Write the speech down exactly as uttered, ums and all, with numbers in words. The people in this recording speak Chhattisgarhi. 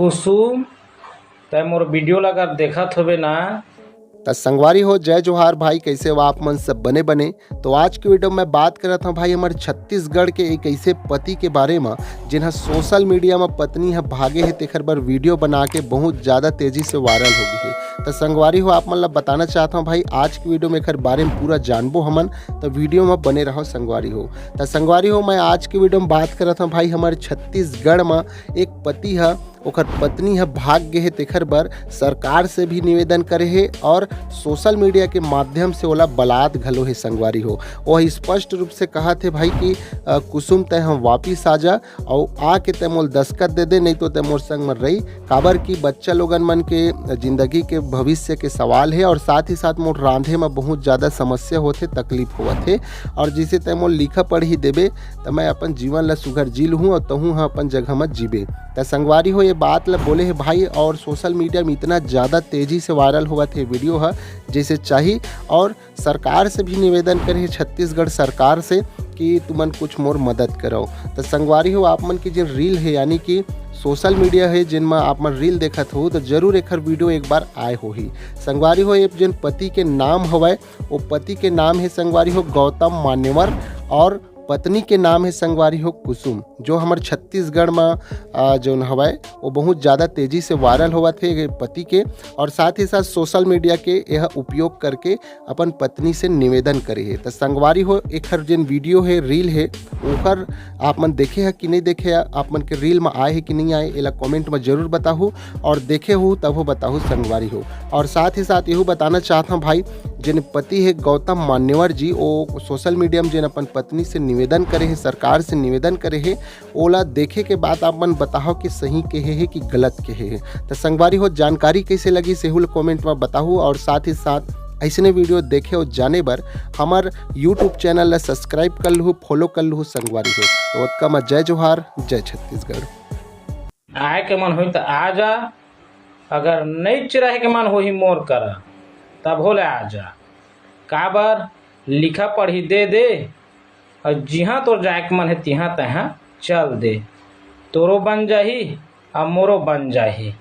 कुसुम, तै मोर वीडियो ला अगर देखत होबे ना। त संगवारी हो, जय जोहार भाई, कैसे हो आप मन? सब बने बने। तो आज के वीडियो में बात करत हूँ भाई, हमर छत्तीसगढ़ के एक ऐसे पति के बारे में, जिन ह सोशल मीडिया में पत्नी ह भागे हे, तेखर बर वीडियो बना के बहुत ज्यादा तेजी से वायरल हो गई है। त संगवारी हो, आप मन ला बताना चाहत हूँ भाई, आज के वीडियो में एखर बारे में पूरा जानबो हमन, तो वीडियो में बने रहो संगवारी हो। त संगवारी हो, मैं आज के वीडियो में बात करत हूँ भाई, हमर छत्तीसगढ़ में एक पति ह ओखर पत्नी ह भाग गे हे, तेखर बर सरकार से भी निवेदन करे हे और सोशल मीडिया के माध्यम से ओला बलात घलो हे संगवारी हो। ओह स्पष्ट रूप से कहत हे भाई कि अ, कुसुम, तै ह वापिस आ जा, अउ आके तै मोल दस्खत दे दे, नहीं तो तै मोर संग म रही, काबर कि बच्चा लोगन मन के जिंदगी के भविष्य के सवाल हे और साथ ही साथ मोर रांधे म बहुत ज्यादा समस्या होथे, तकलीफ होवत हे, और जैसे तै मोल लिखा पढ़ी देबे, त मैं अपन जीवन ला सुघर जी लूहूँ और तहूँ ह अपन जगह म जीबे। त संगवारी हो, ये बात ला बोले हे भाई, और सोशल मीडिया में इतना ज्यादा तेजी से वायरल होवत हे वीडियो ह, जैसे चाही, और सरकार से भी निवेदन करे हे, छत्तीसगढ़ सरकार से, कि तुमन कुछ मोर मदद करो। त संगवारी हो, आप मन के जिन रील हे, यानी कि सोशल मीडिया हे, जिन म आप मन रील देखत हो, तो जरूर एखर वीडियो एक बार आए होही। संगवारी हो, ये जिन पति के नाम हवय, वो पति के नाम हे संगवारी हो गौतम मान्यवर, और पत्नी के नाम हे संगवारी हो कुसुम, जो हमर छत्तीसगढ़ म, आ, जौन हवय, वो बहुत ज्यादा तेजी से वायरल होवत हे ये पति के, और साथ ही साथ सोशल मीडिया के यह उपयोग करके अपन पत्नी से निवेदन करे हे। त संगवारी हो, एखर जेन वीडियो हे, रील हे, ओकर आप मन देखे ह कि नहीं देखे ह, आप मन के रील म आए हे कि नहीं आए, एला कमेंट म जरूर बताहू, और देखे हो तब हो बताहू संगवारी हो। और साथ ही साथ यहू बताना चाहत हूँ भाई, जेन पति हे गौतम मान्यवर जी, ओ सोशल मीडिया में जेन अपन पत्नी से निवेदन करे हे, सरकार से निवेदन करे हे, ओला देखे के बाद आप मन बताहव कि सही कहे हे कि गलत कहे हे। त संगवारी हो, जानकारी कैसे लगी, सेहू ल कमेंट में बताहू, और साथ ही साथ ऐसने वीडियो देखे और जाने बर हमर YouTube चैनल ला सब्सक्राइब कर लहू, फॉलो कर लहू संगवारी हो। तो ओतका म जय जोहार, जय छत्तीसगढ़। आए के मन होही त आ जा, अगर नइच रहे के मन होही मोर करा, तब हो ले आ जा। काबर, लिखा पढ़ी दे दे, और जिहाँ तोर जाए के मन हे, तिहाँ तैहाँ चल दे। तोरो बन जाही, और मोरो बन जाही।